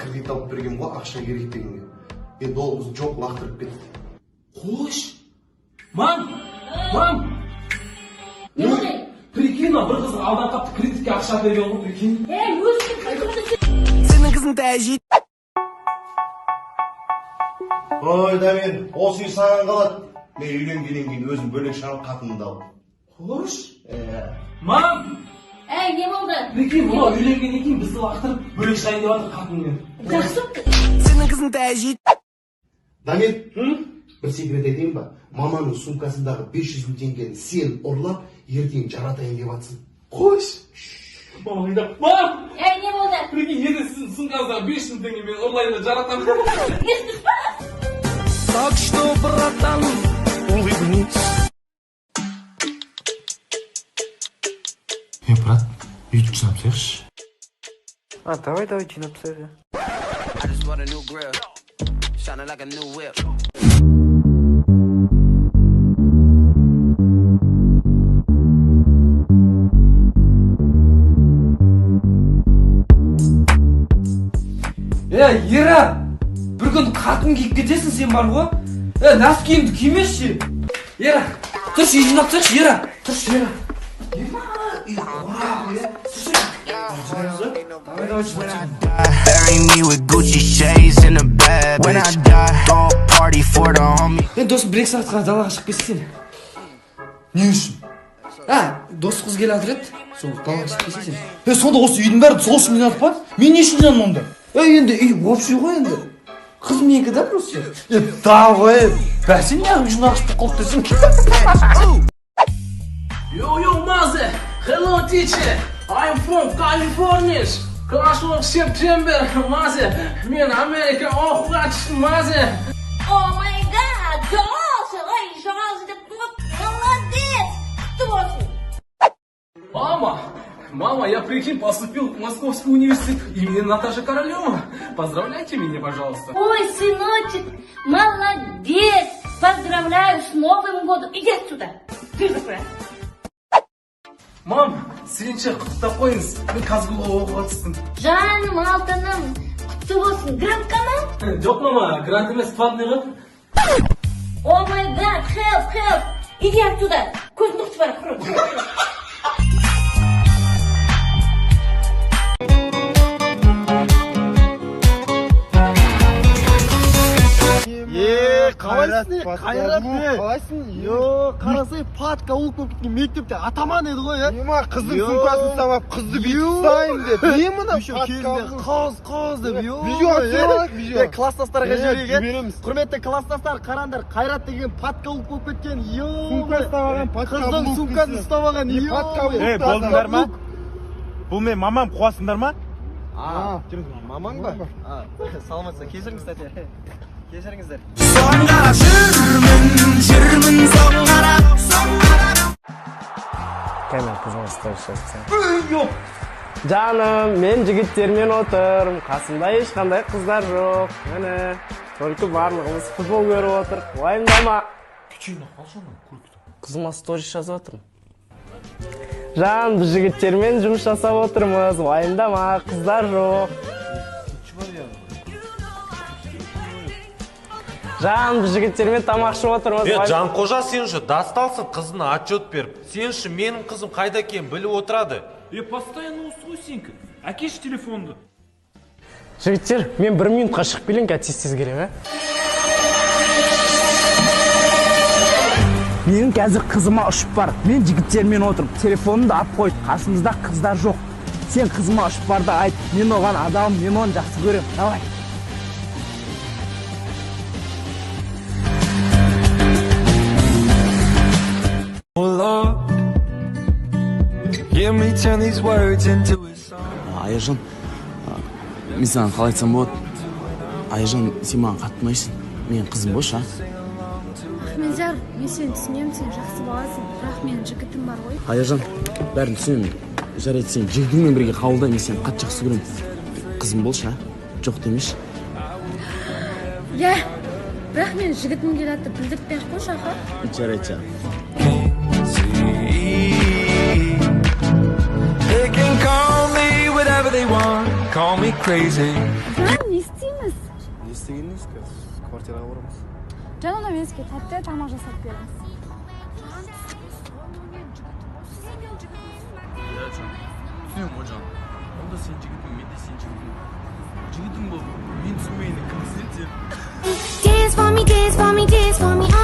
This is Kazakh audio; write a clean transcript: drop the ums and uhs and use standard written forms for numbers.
Кредит алып берген ғой, ақша керек дегенге. Енді ол қыз жоқ, лақтырып кетті. Қош. Мам! Мам! Не болды? Прикинь, мына бір қыз алдап қапты, кредитке ақша берген ғой, прикинь. Ей, өзіңнің кредитіңді. Сенің қызың тәжи. Ой, Дамир, осы үй саған қалады. Мен үйленгеннен кейін өзім бөлек шығарып, қатынымды алып. Қош. Мам! Ей, не болды? Прикинь, мынау үйленгеннен кейін бізді лақтырып, бөлек шығайын деп жатыр қатынымен. Жақсы. Сенің қызың тәжи. Дамир, бір секрет айтайын ба? Маманың сумкасындағы 500 мың теңгені сен ұрлап, ертең жаратайын деп жатсың. Қош. Мама қайда? Мам! Ей, не болды? Прикинь, ертең сіздің сумкаңыздағы 500 мың теңге мен ұрлайын да жаратамын. Так что, братан, улыбнись. Е, брат, үйді жинап тастайықшы. А, давай, давай, жинап тастайық, иә. I just bought a new grill, shining like a new whip. Е, Ера, бір күн қатын киіп кетесің сен бар ғой. Е, носкиіңді кимеші. Ера, тұршы, үй жинап тастайықшы, Ера. Тұршы, Ера. Ера, үй қора ғой, иә. Тұршы. Давай, давай, жинап тастайық. Bury me with Gucci shades in the bed. When I die, throw a party for the homie. Е, досым, 1-2 сағатқа далаға шығып кетсең. Не үшін? А, дос қыз келе жатыр еді. Сол далаға шығып кетсең сен. Е, сонда осы үйдің бәрі сол үшін жинадық па? Мен не үшін жинадым онда? Е, енді үй общий ғой енді. Қыз менікі да просто. Е, давай, бәсе, неғып жинағыш болып қалды десең. Yo, yo, Мазе! Hello, teacher! I'm from California! Class of September, Мазе! Мен Америка оқуға түстім, Мазе! Oh my God, жоғалшы, ой, жоғалшы деп, молодец, құтты болсын. Мама! Мама, я, прикинь, поступил в Московский университет имени Наташи Королева. Поздравляйте меня, пожалуйста. Ой, сыночек, молодец, поздравляю с Новым годом. Иди отсюда. Дверь закрой. Мам, сен ше, құттықтап қойыңыз. Мен КазГУға оқуға түстім. Жаным, алтыным, құтты болсын. Грантқа ма? Жоқ, мама, грант емес, платный ғой. Oh my God, help, help. Иди отсюда. Көзіңді құртып бара, құры. Е, қалайсың, Қайрат, не? Қалайсың? Йо, қарасай, подкаблук болып кеткен, мектепте атаман еді ғой, иә? Ема, қыздың сумкасын ұстап алып, қызды бүйтіп ұстаймын деп. Не мына? Еще кезінде қыз, қыз деп, йо. Видео түсіріп алайық, видео. Е, класстастарға Е, жіберейік, е. жібереміз. Құрметті класстастар, қараңдар, Қайрат деген подкаблук болып кеткен, йо. Сумка ұстап алған, Қыздың подкаблук сумкасын десе. ұстап алған, Не, йо. подкаблук. Ей, болдыңдар ма? Бұл мен мамам, қуасыңдар ма? А, мамаң ба? А, саламатсыз, кешіріңіз, тәте. Кешіріңіздер. Соған қарап жүрмін, жүрмін соған қарап. Камера, пожалуйста, сейчас. Жаным, мен жігіттермен отырмын. Қасымда ешқандай қыздар жоқ. Міне, только барлығымыз футбол көріп отыр. Уайымдама. Қызыма сторис жазып жатырмын. Жан, біз жігіттермен жұмыс жасап отырмыз. Уайымдама, қыздар жоқ. Жан, біз жігіттермен тамақ ішіп отырмыз. Е, Жанқожа, сен же досталсың қызына отчет беріп. Сен ше, менің қызым қайда екенін біліп отырады. Е, постоянно осы ғой сенікі. Әкеші телефонды. Жігіттер, мен бір минутқа шығып келейін, қазір тез тез келемін, ә? Менің қазір қызыма ұшып бар. Мен жігіттермен отырмын. Телефонымды алып қойды. Қасымызда қыздар жоқ. Сен қызыма ұшып бар да айт. Мен оған адалмын, мен оны жақсы көремін. Давай. Oh Lord, hear me turn these words into a song. Аяжан, мен саған қалай айтсам болады? Аяжан, сен маған қатты ұнайсың. Менің қызым болшы, а? Ахмедияр, мен сені түсінемін, сен жақсы баласың, бірақ менің жігітім бар ғой. Аяжан, бәрін түсінемін. Жарайды, сен жігітіңмен бірге қабылда, мен сені қатты жақсы көремін. Қызым болшы, а? Жоқ демеші. Иә, бірақ менің жігітім келатыр, білдіртпей ақ қойшы, аха. Жарайды, жарайды. See, they can call me whatever they want, call me crazy. Жаным, не істейміз? Не істеген несі, қазір квартираға барамыз. Жаным, мынау еске тәтті тамақ жасап беріңіз. Иә, жаным, түсінемін ғой, жаным. Ол да сен жігітің, мен де сен жігітің. Жігітің болып мен түсінбегенде кім түсінеді сені? Dance for me, dance for me, dance for me.